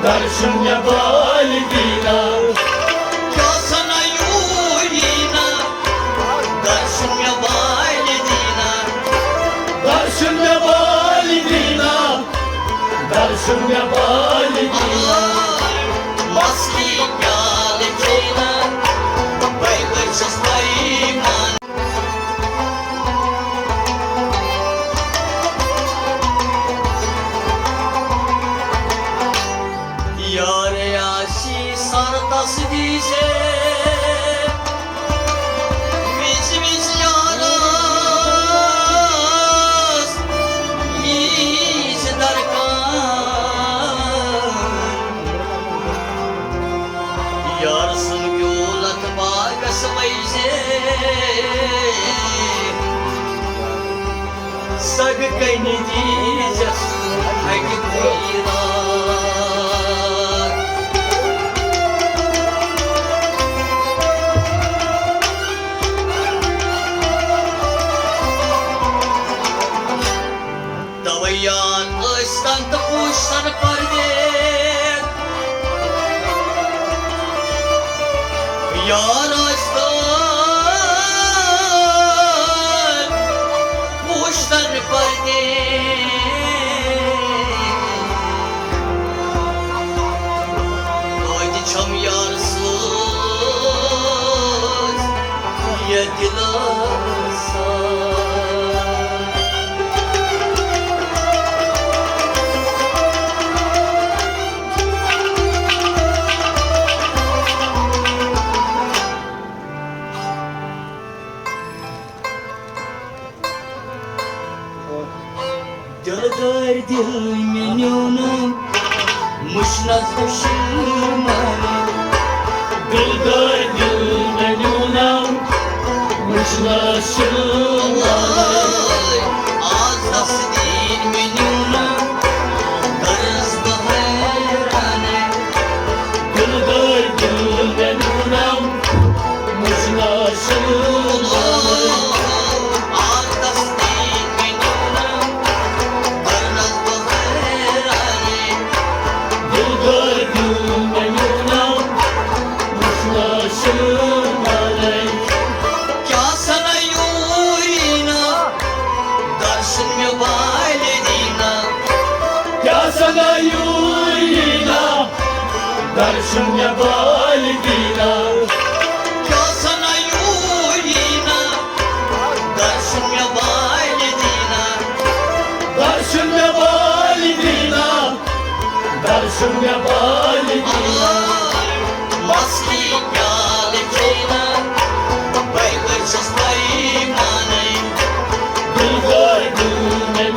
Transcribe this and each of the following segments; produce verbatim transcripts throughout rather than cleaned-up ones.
درشن مےٚ بالہِ دیٖنا۔ کیٛاہ سنا یوٗریٖنا۔ درشن مےٚ بالہِ دیٖنا۔ درشن مےٚ بالہِ دیٖنا۔ درشن مےٚ بالہِ دیٖنا۔ مستی پیالہٕ چینا۔ بے بے چھس پیمان۔ یار آسی سر تصدیق سے، وِزِ وِزِ یارس ییٖزِ درکار۔ یار سُنٛد بیول اَتھ باغس وَیہِ زِ، سگ کَنہِ دیٖزٮ۪س اَکہِ پھِرِ۔ توے یار ٲسۍ تن تہٕ پوٗچھ سن پردیس۔ یار ٲسۍ تن پوٗچھ سن پردیس۔ توتہِ چھم یار سۭتۍ یہِ دِلاسا۔ دلدار دل مےٚ نیونم مُشنَس دُشمنن۔ دلدار دل مےٚ نیونم مُشنَس شمالن۔ آز تصدیق مےٚ نیونم کرس بہٕ حیران۔ دلدار دل مےٚ نیونم مُشنَس شمالن۔ دلدار دل مےٚ نیونم مُشنَس شمالن۔ کیٛاہ سنا یوٗریٖنا، درشن مےٚ بالہِ دیٖنا۔ کیٛاہ سنا یوٗریٖنا، درشن مےٚ بالہِ دیٖنا۔ کیٛاہ سنا یوٗریٖنا، درشن مےٚ بالہِ دیٖنا۔ درشن مےٚ بالہِ دیٖنا۔ درشن مےٚ بالہِ دیٖنا۔ مستی پیالہٕ چینا، بے بے چھس پیمانے۔ دلدار دل مےٚ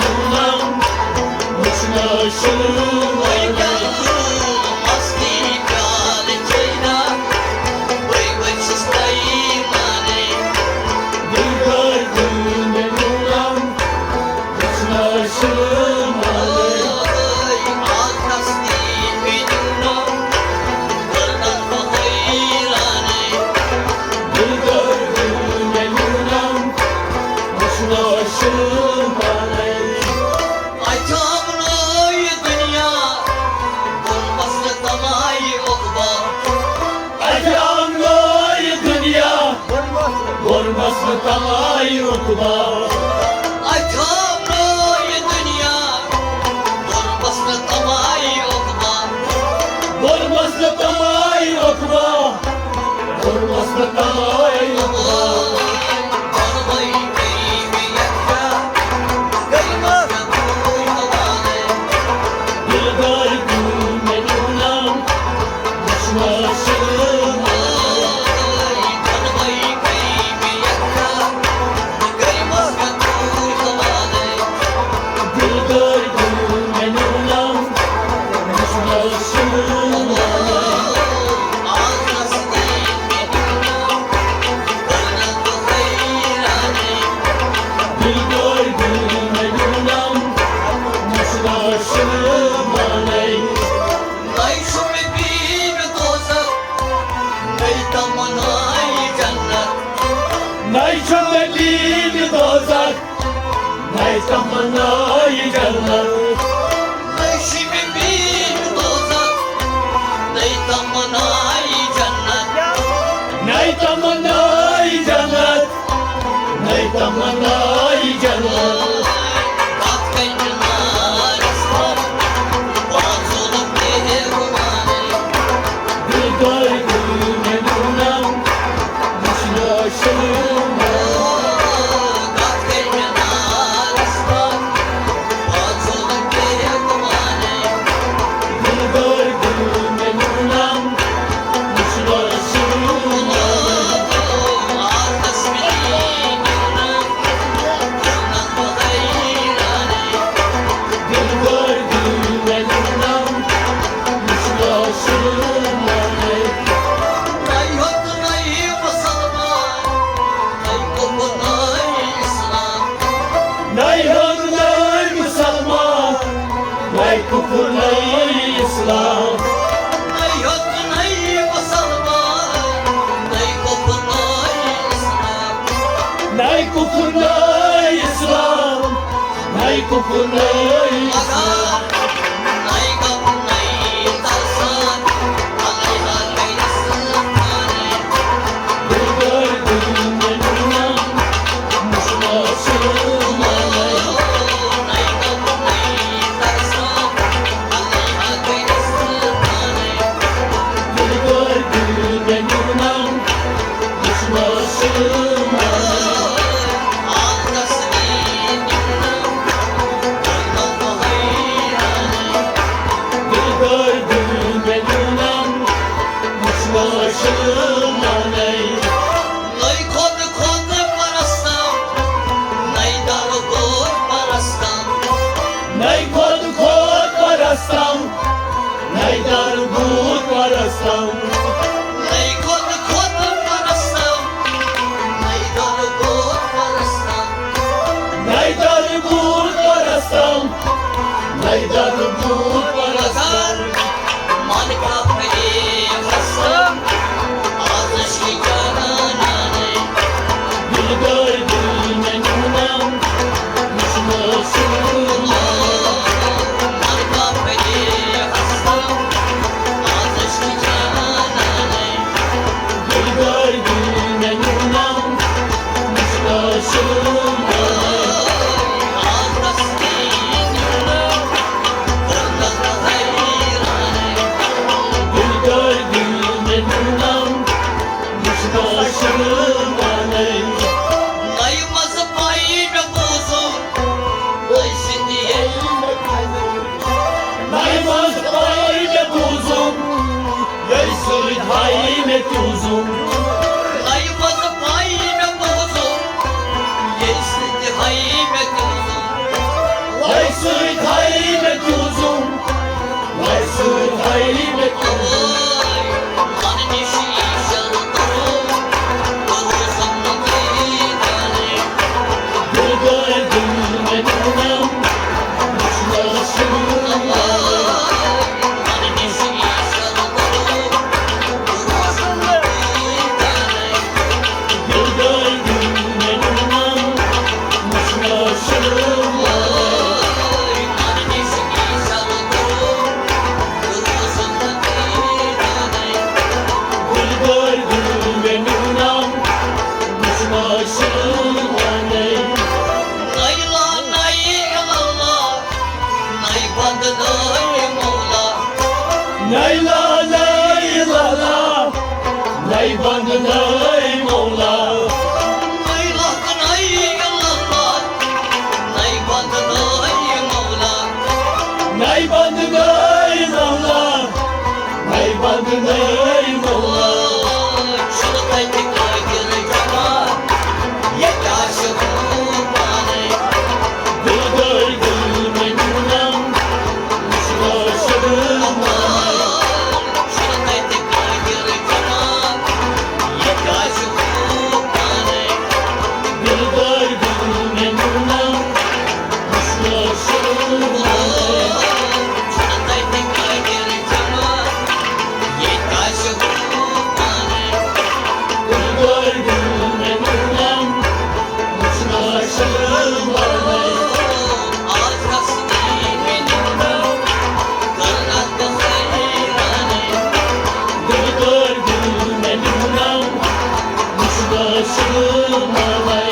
نیونم مُشنَس شمالن۔ اَتہِ آمنو یہِ دُنیا، کوٚرمَس نہٕ تَمایہِ عقبہ۔ اَتہِ آمنو یہِ دُنیا، کوٚرمَس نہٕ تَمایہِ عقبہ۔ اَتہِ آمنو یہِ دُنیا، کوٚرمَس نہٕ تَمایہِ عقبہ۔ کوٚرمَس نہٕ تَمایہِ عقبہ۔ کوٚرمَس نہٕ تَمایہِ عقبہ۔ دلدار دل مےٚ نیونم مُشنَس شمالن۔ دلدار دل مےٚ نیونم مُشنَس شمالن۔ دلدار دل مےٚ نیونم مُشنَس شمالن۔ نَے چھُ مےٚ بیٖنہٕ دوزخ، نَے تمنایہِ جنت۔ نَے چھُ مےٚ بیٖنہٕ دوزخ، نَے تمنایہِ جنت۔ نَے چھُ مےٚ بیٖنہٕ دوزخ، منائی جنت۔ نَے ہیوٚت نَے مُسلمان، نَے کُفُر نَے اِسلام۔ نَے ہیوٚت نَے مُسلمان، نَے کُفُر نَے اِسلام۔ نَے کُفُر نَے اِسلام، نَے کُفُر نَے اِسلام۔ نَے خۄد خۄد پرستم، نَے درگور پرستم۔ نَے خۄد خۄد پرستم، نَے درگور پرستم۔ نَے خۄد خۄد پرستم، نَے درگور پرستم۔ نَے درگور پرستم، نَے درگور پرستم۔ من کپرے ہستم، آزش کی جانانانے۔ دلدار دل میں نونم، مشما سونم۔ من کپرے ہستم، آزش کی جانانانے۔ دلدار دل میں نونم، مشما سونم۔ آزش کی جانانانے۔ نَے منٛزٕ پَے مےٚ بوٗزُم، نَے سۭتۍ ییٚلہِ مےٚ کھَسہِ۔ نَے منٛزٕ پَے مےٚ بوٗزُم، ییٚلہِ سۭتۍ ہاے مےٚ تیوٗزُم۔ نَے منٛزٕ پَے مےٚ بوٗزُم، ییٚلہِ سۭتۍ ہاے مےٚ تیوٗزُم۔ نَے سۭتۍ ہاے مےٚ تیوٗزُم، نَے سۭتۍ ہاے مےٚ تیوٗزُم۔ نَے لا نَے لالا، نَے بنٛد نَے مولا۔ نَے لَکھ نَے اِلَللہ، نَے بنٛد نَے مولا۔ نَے بنٛد نَے لالا، نَے بنٛد نَے مولا۔ چھُنہٕ تَتہِ قٲدِر جمع، ییٚتہِ آسہِ روٗح پانَے۔ دِلدار دِل مےٚ نیوٗنم، وُچھ کٲشُر مانَے۔ چھُنہٕ تَتہِ قٲدِر جمع، ییٚتہِ آسہِ روٗح پانَے۔ دِلدار دِل مےٚ نیوٗنم، وُچھ کٲشُر مانَے۔ چھُنہٕ تَتہِ قٲدِر جمع، ییٚتہِ آسہِ روٗح پانَے۔ دِلدار دِل مےٚ نیوٗنم، وُچھ کٲشُر مانَے۔ آز گژھِ مےٚ نیوٗنم، کٔرنَس بہٕ حٲرانَے۔ دِلدار دِل مےٚ نیوٗنم، وُچھ کٲشُر مانَے۔